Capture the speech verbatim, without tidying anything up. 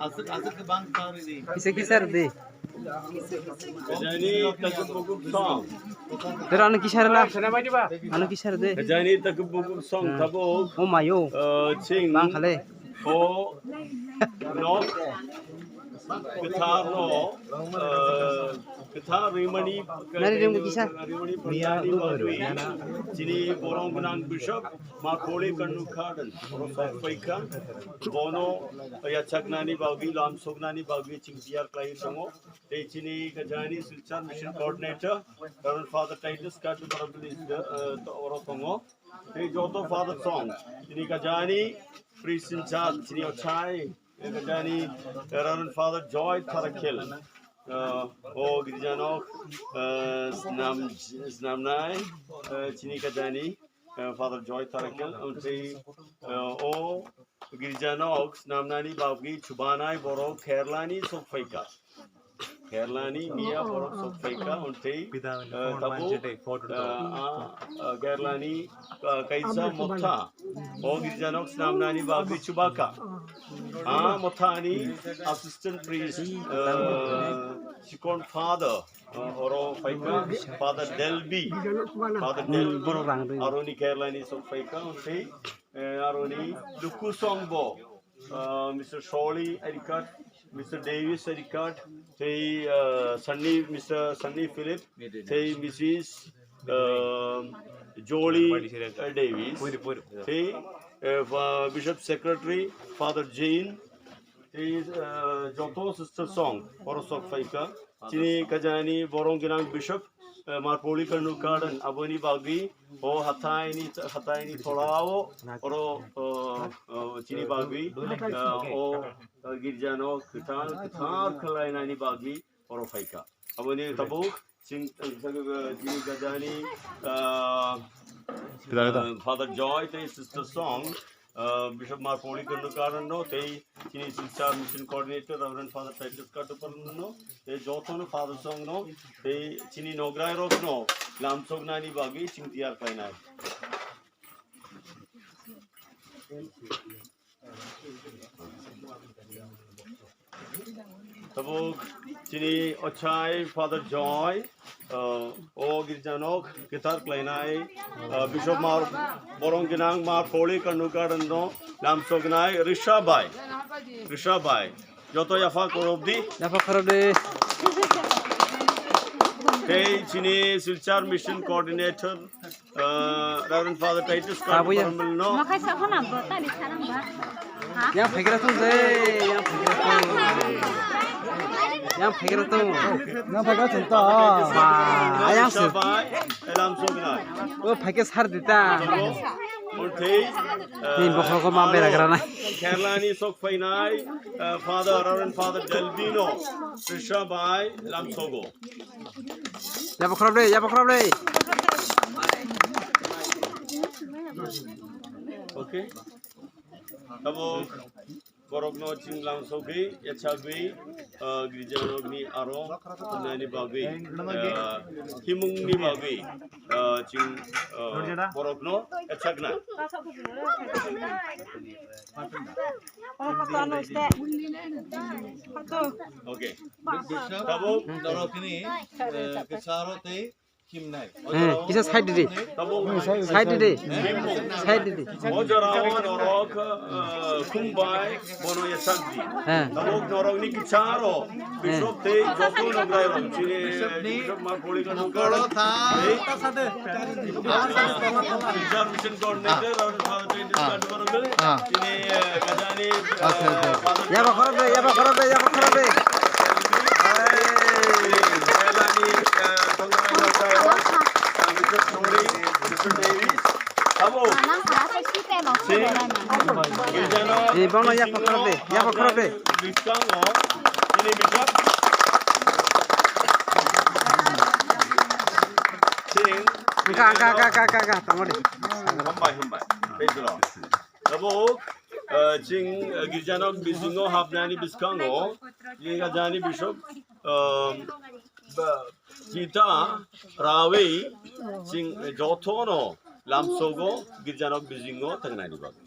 Aswk, aswk khe bang tari di. Kisa kisa di. Jani takuk bukuk song. Pero ano kisa rela? Ano kisa de? Jani takuk bukuk song tabo. Oh my oh. Eh, ching. Bang khale. O nok kwthar no, eh, kwthar rimani, Nari rim kisa? Rimani paniani bagwi chini borong gwnang bishop ma Koli Kanu Kharden oro sok phaikha. Bono yachaknani bagwi, lamsoknani bagwi ching tiyar khlai tongo. Tei chini kajani Silchar Mission Coordinator, Reverend Father Titus Katu Barabili, eh, oro tongo. Tei joto Father song, chini kajani priest in charge, chini ochai, eh, kajani, eh, Reverend Father Joy Tharakhel. Eh, o girjanok, eh, snam, snamnai, eh, chini kajani, eh, Father Joy Tharakhel, ontei, eh, o girjanok snamnani bagwi chubanai borok Keralani sok phaikha. Keralani miya borok sok phaikha, ontei, eh, tabuk, eh, ah, ah, Keralani, ah, kaisa motha o girjanok snamnani bagwi chubakha. Ah, mothani assistant priest, eh, second father, eh, oro phaikha, Father Delby, Father Delby, aroni Keralani sok phaikha, ontei, eh, aroni luku songbo, uh, Mister Shirley Erikat, Mister Davis Erikat, tei, uh, Sunny, Mister Sunny Philip, tei Missus, uh, Jolie, uh, Davis, tei, uh, Bishop Secretary Father Jane, tei, uh, joto sister song, oro sok phaikha. Chini kajani borong gwnang Bishop, eh, Mar Polycarp Kharden aboni bagwi o hataini, hataini tholao oro, eh, eh, chini bagwi, eh, o, eh, girjano kwthar, kwthar khlainani bagwi oro phaikha. Aboni tabuk chini, eh, chini kajani, eh, eh, Father Joy tei Sister Song, ah, Bishop Mar Polycarp Kharden no, tei chini Silchar Mission Coordinator Reverend Father Titus Katuparan no, tei jotono Father song no, tei chini nograi rok no lamsoknani bagwi chwng tiyar khlainai. Tabuk chini ochai Father Joy, uh, o girjanok kwthar khlainai, uh, Bishop Mar, borong gwnang Mar Polycarp Kharden no lamsoknai Risha bai, Risha bai. Joto yapha khorobdi. Yapha khorobdi. Tei chini Silchar Mission Coordinator, uh, Reverend Father Titus Katuparan no. Makai sa khona bo tali sarang ba. Ha? Yang phaikra tung de, yang phaikra tung. Yang phaikra tung. Yang phaikra tung ta. Ba, yang se. Lamsoknai. O phaikra sar dita. Ni bokhorok ma bera gra nai. Keralani sok phainai, eh, Father Reverend Father Delbino, Risha bai lamsogo. Yapha khorobdi, yapha khorobdi. Okay. Tabuk borokno chwng lamsogwi, yachagwi, ah, girjanokni aro hwnani bagwi, ah, himungni bagwi, ah, chwng, ah, borokno yachakna. Okay. Tabuk norokni, eh, kwcharo tei Himnai. Eh, kisa side di. Side di. Side di. O jora o norok, eh, khumbai, bono yachak di. Eh. Tabuk norok ni kicharo, eh, Bishop tei joto nograi rok chini, Bishop ni Bishop Mar Polycarp Kharden. Tei Reservation Coordinator, ah, Reverend Father Titus Katuparan. Ah. Chini, eh, kajani, eh, acha, acha. Father. Yapha khorobdi, yapha khorobdi, yapha khorobdi. Ni, eh, Tongrai Matai, eh, Mister Suri, Mister Davis. Abo. Ni bono yapha khorobdi, yapha khorobdi. Biskango, ini bisa. Sing. Angka, angka, angka, angka, angka, angka, tamo de. Hambai, hambai. Praise the Lord. Abo, eh, ching, eh, girjanok bisingo hapnani biskango, chini kajani Bishop, eh, ba, chita rawi, ching, eh, jotono lamsogo girjanok bisingo tangnani bagwi.